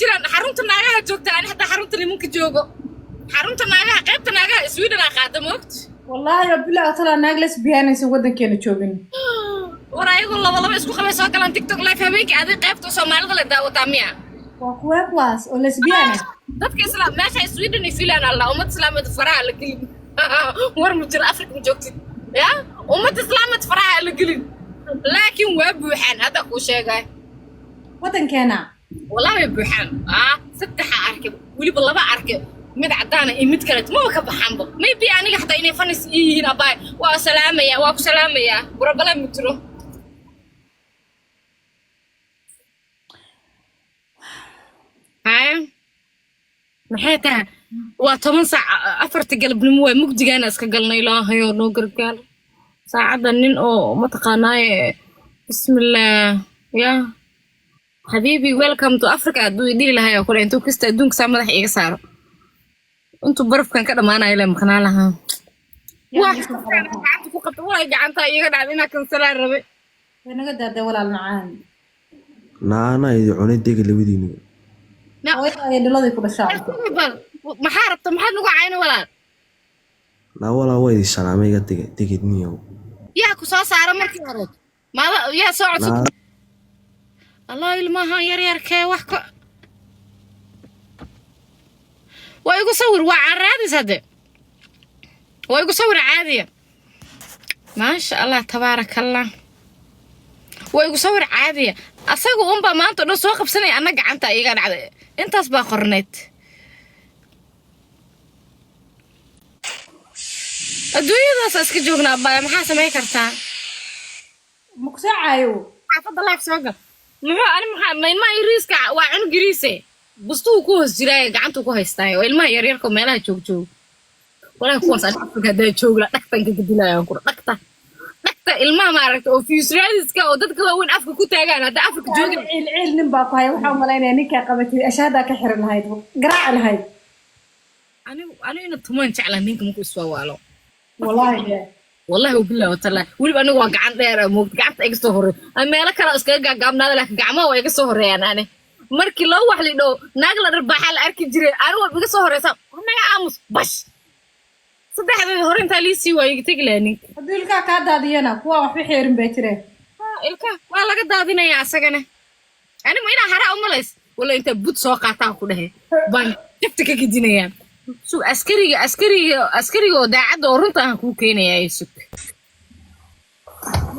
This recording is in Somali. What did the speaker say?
Jiraan xarunta naagaha joogta. Ani hataa xarunta nimanka joogo, xarunta naagaha, qaybta naagaha Sweden aa qaada, moogta. Wallaahi oo bilaa talaa naag lesbianaysa waddankeena joogin. War ayagoo laba laba isku qabay soo galaan TikTok live habeenkii. Adig qaybta Soomaalida la daawataa miya? Waa kuwee kuwaas oo lesbian ah? Dadka islaam meesha Sweden iyo Finland alla ummad islaameed faraha la gelin. War ma jiro, Africa ma joogtid ya ummad islaameed faraha la gelin, laakiin waa buuxaan hadda kuu sheegay. Waddankeena? Wallahi way buuxaan. Saddexa arkay, weliba laba arkay, mid caddaana iyo mid kale maba ka baxaanba. Maybe aniga xataa inay fanis ii yihiin. Abaay, waa salaamaya, waa ku salaamayaa, burabale ma jiro. Haya, maxay tahay? Waa 10 saac, 4ta galabnimo, waa mugdigaana iska galnay. Ilaahayoo noo gargaar. Saacadda nin oo mataqaanaaye, bismillaah, ya xabiibi, welcome to Africa hadduu i dhihi lahay oo kale, intuu kasta adduunka saa madaxa iiga saaro, intuu barafkan ka dhamaanayo le maqnaa lahaa. Waa gacanta ku qabta, walay gacanta iiga dhacda inaa kansalaan rabay. Way naga daaday, walaal macaan. Naana idi cunay, dega labadiinuba. Hooyada ay dhiladii ku dhashaa. Bal maxaa rabta? Maxaad nagu cayna, walaal? Naa walaa, waa idi salaamay, iga dega degedniyow. Yaa ku soo saara markii hore? Maada yaa soo codsata? Naa. Allah, ilmahan yaryarkee wax ka waa igu sawir, waa carraadis hadde, waa igu sawir caadiya. Maasha Allah, tabaaraka Allah, waa igu sawir caadiya. Asaga unbaa maanta o dhan soo qabsanaya, anna gacanta iiga dhacday. Intaas baa qorneyd. Adduunyadaas iska joognaa abaya, maxaa samayn kartaa? Ma ku soo caayo? Xaafadda live soo gal. Muxuu ani maxaa ma ilmaha yariiska? Waa cunug yariise, bustuhu ku hoos jiraaye, gacantuu ku haystaaye. Waa ilmaha yaryarka oo meelaha joog joog. Walahi kuwaas ani Afrika haddaa joogla dhagtan ka gedilayaan kura, dhagta dhagta. Ilmaha maaragta oo fiusraadiska oo dadka waaweyn afka ku taagaan haddaa Afrika joogin. Ciil ciil nin baa ku haya. Waxaa umalaynaya ninkaa qabatay ashaadaa ka xiran lahayd, garaaci lahayd. Anigu ina tumaan jeclaa ninka markuu iswaawaalo. Wallaahi dee. Wallahi wabillahi watallahi, weliba anigu waa gacan dheer moogta, gacanta iga soo horey. Aan meelo kale oo iskaga gaagaabnaada, laakiin gacmaha waa iga soo horeeyaan. Ani markii loo wax lidho naag la dharbaaxaa la arki jiray, anigu waa iga soo horeysa. Naga aamus bash, saddexdeeda hore intaa lii sii waayo iga tegi lahaa ninka. Hadduu ilkaha kaa daadiyana, kuwaa waxba xeerin baa jireen. Ilka waa laga daadinayaa asagana. Anigu inaa haraa umalays wala intaa bud soo qaataan ku dhehe baan jafta ka gedinayaa. Sug, askariga oo daacadda oo runta aan kuu keenayaa, sug.